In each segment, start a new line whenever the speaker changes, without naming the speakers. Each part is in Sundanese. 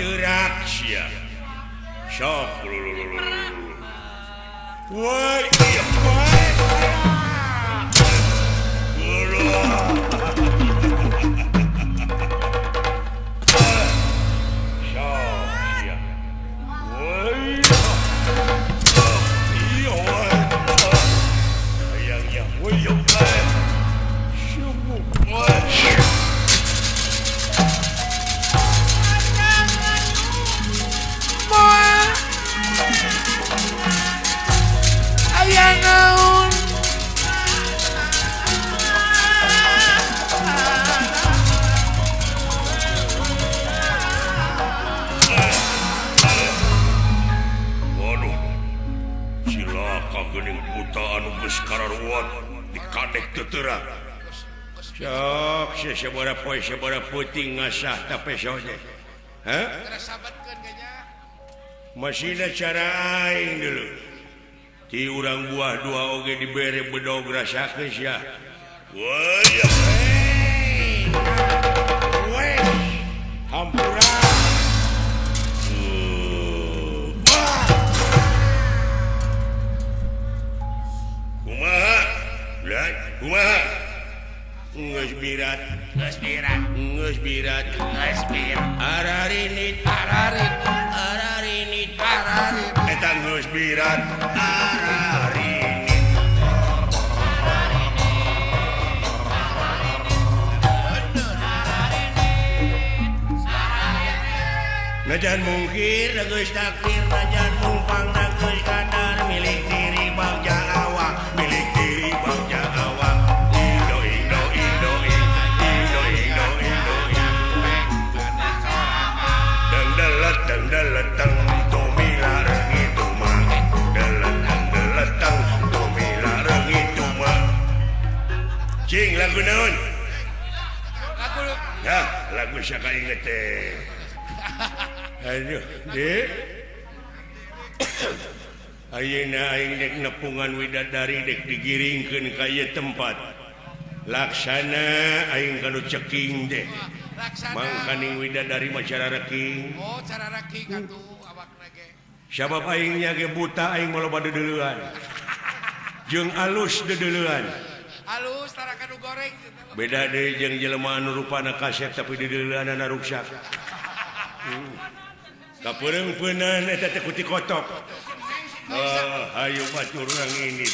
Teurak sia. Sok woi iya woi. Sok sia. Woi. Iya woi. Hayang ya woi yo. Syukur. Woi. Sok sabaraha poe sabaraha peuting ngasah tapeso teh. Hah? Masina cara aing dulu. Ti urang buah dua oge dibere bedog rasakeun sia. Woi. Woi. Hampura. Kumaha? Lah, kumaha? Geus birat, geus birat, geus birat, geus birat. Ararinit, ararinit, ararinit, ararinit. Eta geus birat, ararinit. Najan mungkir geus takdir, najan mumpang geus kadar milik diri bagja awak, milik diri bagja awak. Indo Indo Indo Indo Indo Indo Dang deletang deletang tumila rengi tuma, deletang deletang tumila rengi tuma. Cing lagu naon?
Lagu
ya, lagu saka inget teh. Aduh, Dek. Ayeuna aing dek nepungan widadari dek digiringkeun ka ieu tempat. Laksana aing kanu ceking teh. Mangkaning widadari mah cara reking.
Oh, cara reking atuh awakna ge.
Sabab aing nya ge buta aing mah loba deudeuleun. Jeung alus deudeuleun.
Alus tara kanu goreng.
Beda deui jeung jelema anu rupana kasep tapi deudeuleunana ruksak. Kapereung-peunan eta teh kuti kotok. Oh, hayu batur urang ini.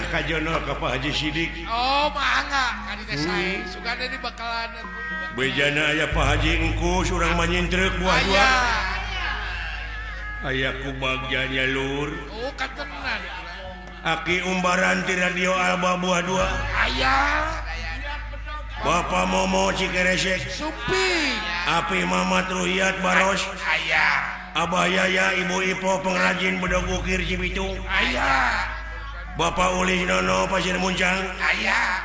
Kajono ka Pak Haji Sidik.
Oh, mangga ka dieu sae. Sugana di bakalan.
Bejana aya Pak Haji Engkus urang mah nyintrek buah dua. Aya ku bagjanya lur.
Oh, katenan.
Aki umbaran ti Radio Alba buah dua.
Aya.
Bapak Momo Cikeresek.
Supi.
Api Mamat Ruhiat Baros.
Aya.
Abah Yaya Ibu Ipo pengrajin bedog ukir Cibitung.
Aya.
Bapak Ulis Nono Pasir Muncang.
Aya.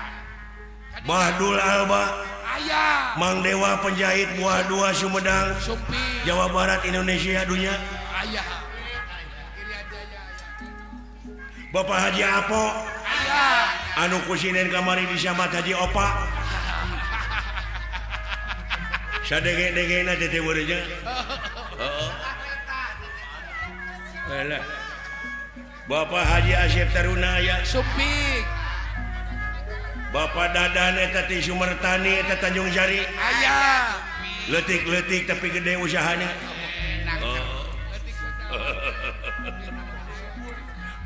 Bahdul Alba.
Aya.
Mang Dewa penjahit buah dua Sumedang
Sumping.
Jawa Barat Indonesia dunya.
Aya.
Bapak Haji Apo.
Aya.
Anu kusinen kamari disambat Haji Opa. Sadenge-dengena teh weureunya. Heeh. Alah. Bapak Haji Asep Taruna aya.
Sumping.
Bapak Dadan eta ti Sumertani eta Tanjung Jari.
Aya.
Leutik-leutik tapi gede usahana. Oh.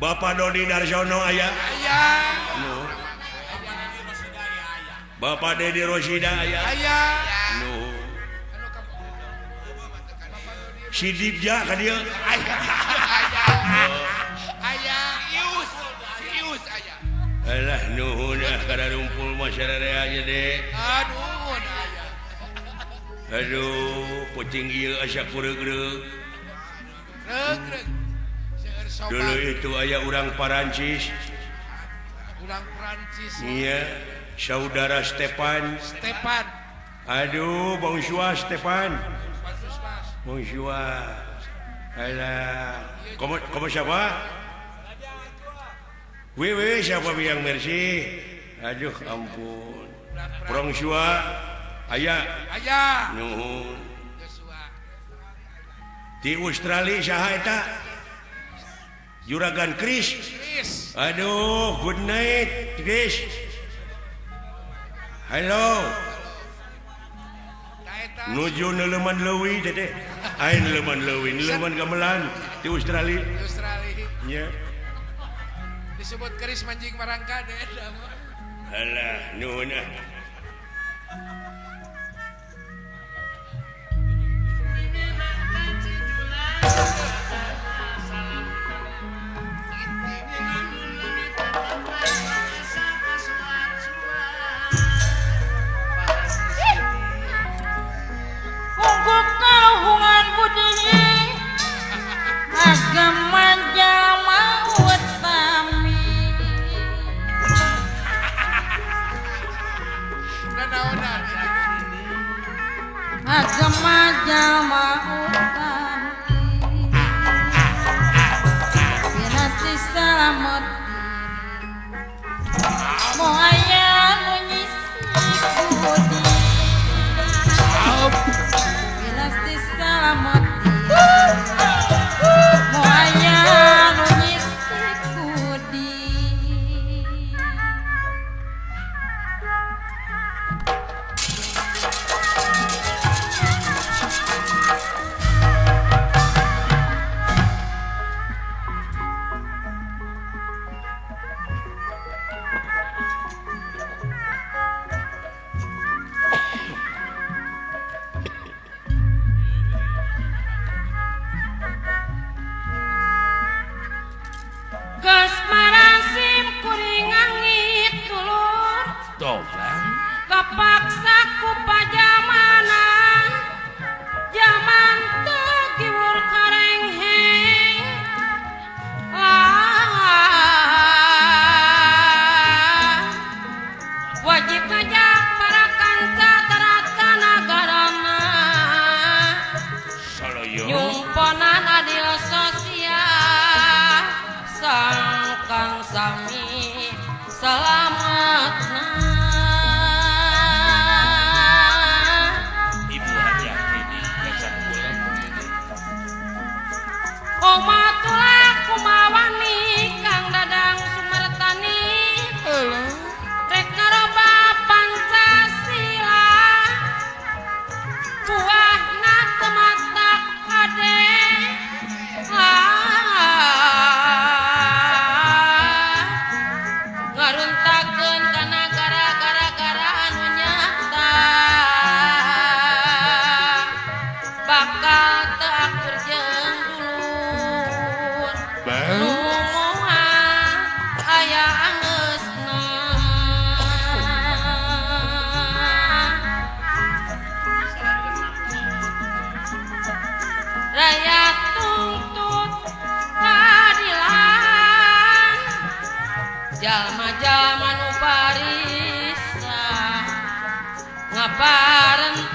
Bapak Dodi Darsono aya.
Aya.
Nu. Bapak Dedi Rosida aya.
Aya.
Nu. Si Dibja ka dieu.
Aya. Aya. Ius. Si Ius aya.
Alah nuhun ah kada rumpul masyarakat aja deh.
Aduh, aya.
Aduh, peuting ieu asa kureug-reug.
Reug-reug.
Dulu itu aya urang Parancis.
Urang Prancis.
Iya, saudara Stepan.
Stepan.
Aduh, bonjour Stepan. Bonjour. Alah, komo siapa? Wewe siapa biang merci? Aduh ampun. Prongshua aya.
Aya.
Nuhun. Di Australia saha eta? Juragan Chris.
Chris.
Aduh, good night Chris. Halo. Nuju neuleman leuwi teh. Aing neuleman leuwi, neuleman gamelan di Australia.
Di Australia.
Nya.
Disebut keris mancing marangka deh.
Alah, nuhun ah.
Pungkuk kaluhungan budi agama jalma utami. Agama jalma utami pinasti salamet diri moaya nu nyisi budi pinasti salamet diri moaya nu nyisi budi. Kapaksa ku pajamanan jaman teu giwur karengheng wajib ngajak para kanca tarata nagarana nyumponan adil sosial sangkang sami selamatna. Omatulak kumawani Kang Dadang Sumertani rek ngaroba Pancasila Ngabarentah.